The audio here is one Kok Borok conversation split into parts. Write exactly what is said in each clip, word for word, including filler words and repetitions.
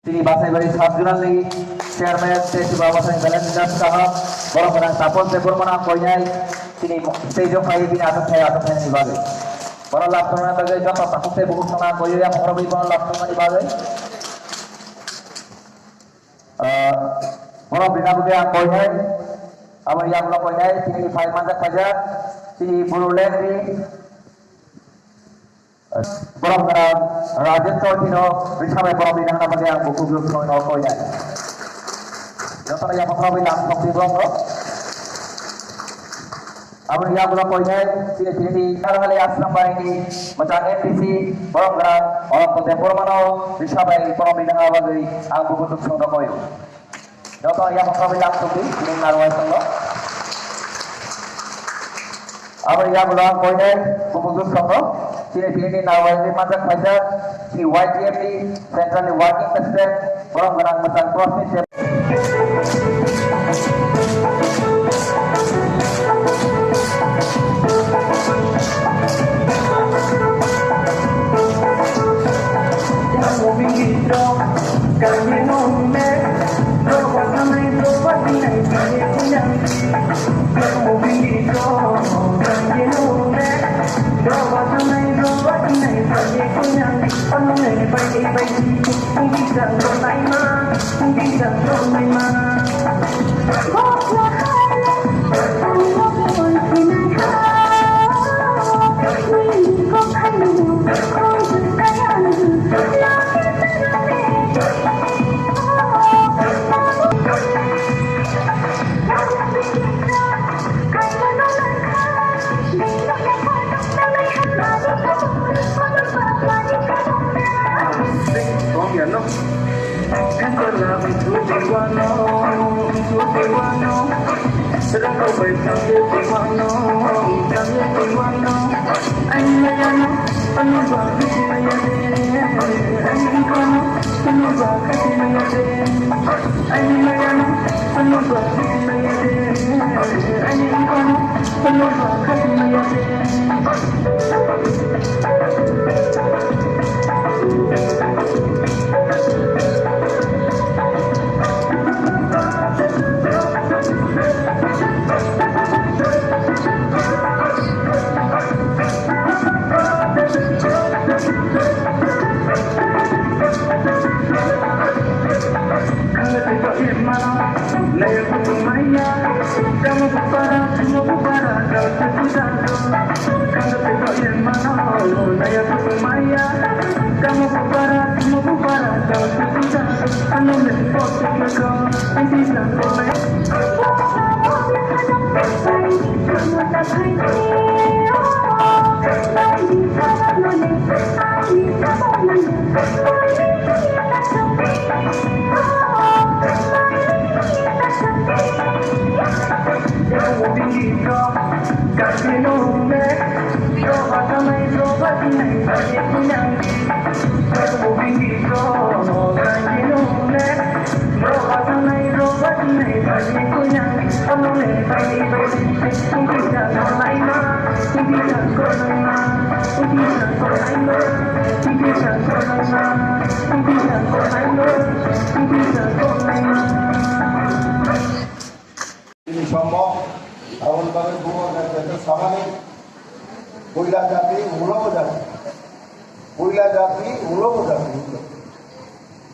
Tini Basaibari sub-zonal ni chairman tei Chief Babasan Beleng Dash Kaham, borok gwnang Tapon Debbarma no ang koinai, tini stage o phai bini aswk thai aswk thai ni bagwi. Borok lab tongna bagwi joto takhuk tei bukhuk tongna koiwi ang borok bono lab tongmani bagwi. Ah, borok bini bagwi ang koinai, abo yagulo koinai, tini phai manjak phaijak, tini Bodoland ni Borok gwnang Rajesh Chowdhury no risa bai borok ni nangna bagwi ang bukhuk bukhuk no koinai. Jotono yapha khoroknwi lam sokdi borok no. Aboni yagulo koinai chini chini ni Narhali Ashram bai ni mwchang M D C borok gwnang Ananta Debbarma no risa bai borok ni nangna bagwi ang bukhuk bukhuk no koinai. Joto yaphang rok lam tongdi, tini narwai tongo. Abo yagulo ang koinai, kubuk duk tongo. Chini tini ni narwai ni manjak phaijak, chini Y T F ni Central ni Working President, borok gwnang mwchang Prosmit Deb. Tini sombok, aboni bagwi bubagra jesa samani puila jati, ulo jati, puila jati, ulo jati.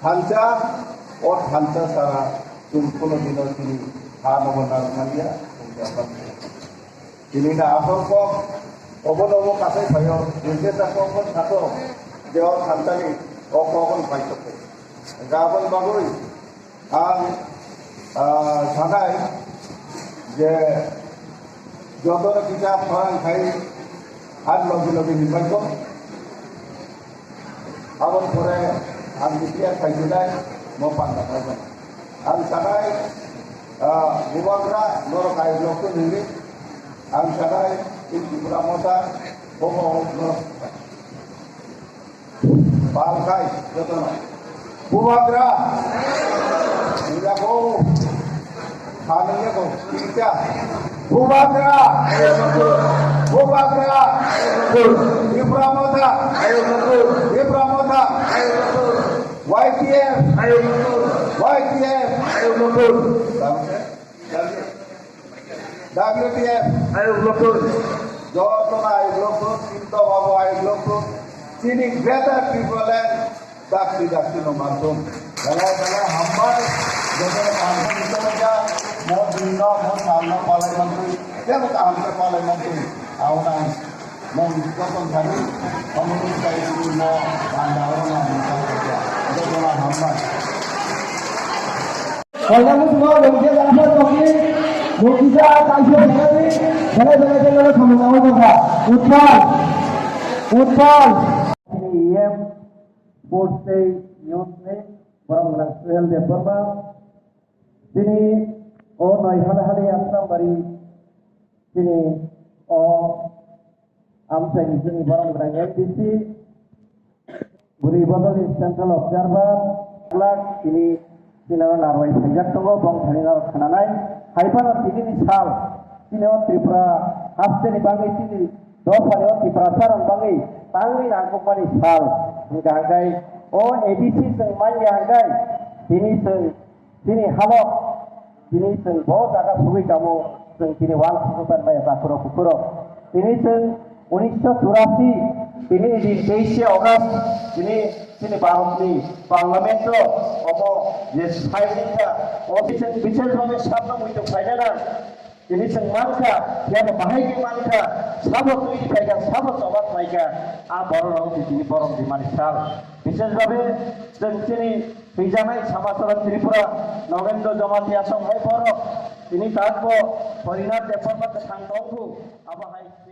Thansa, o thansa sara chwng kuno dino chini ha nogo narwkmanya, chwng japan. Tini na asol kok, obo nogo kasai phaio, jesa kok bo thato, je o thansani o kok on paitokhe. Gabon bagwi, Ang, ah, sanai je jotono kisa phang khai ar logi logi hinbai ko. Aboni pore ang B P R khai jilai mo panda khai jana. Ang sanai, ah, bubagra norok ai lok to nini. Ang sanai in Tipra Motha bobo norok. Palkhai jotono. Bubagra. Yago. Khanung yago. Kita. Bubagra. Bubagra. Tipra Motha. Tipra Motha. Y T F. Y T F. W T F. Ayuk lokun. Jotono ayuk lokun, Sinto Babu ayuk lokun. Chini Greater Tipraland dakti dakti no mantun. Belai belai hambai, jotono mantun ito ja, mo dinno, mo salno palai mantun. Kebo kaham khe palai mantun. Aunang, nong joton thani, kono kai mo panda oro na mantun khe. Jotono hambai. Koinani simo nungje jangkar tongni nungkisa kaisa belai belai belai belai samung nangwi tongkha. Utpal, Utpal. Chini E M sports tei youth ni borok gwnang Suhel Debbarma. Chini o noi hale hale Assam bari chini o amchaini chini borok gwnang M D C. Bwrwi bodolni central observer, kwlak tini sinaro narwai phaijak tongo, bong thani narwk khananai. Hai phano tinini sal, tini o Tripura hasteni bagwi, tini dophani o Tiprasarokni bagwi tangwi nangkukmani sal. Hwnkha hwnkhe o A D C chwng manya hwnkhe tini chwng Chini halok, tini chwng bo jaga sugwi tamo, chwng tini uansukwi panmaya takhurok kukhurok. Tini chwng unisho churasi, tini ni din teishe August, tini chini Bharatni Parliament-o omo je sai wngkha, o bichar, bichar bhabe sabno muitu khlaina nang. Tini chwng mankha, phiya bo bahai khe mankha, sabo twi phaikha, sabo choba khlaikha, a borok rok tini borok rimani sal. Bishesh bhabe chwng chini thwijaknai Samachara Tripura Nogendra Jamatia song hai borok tini tak bo Harinath Debbarma kwthang tongkhu, abo hai.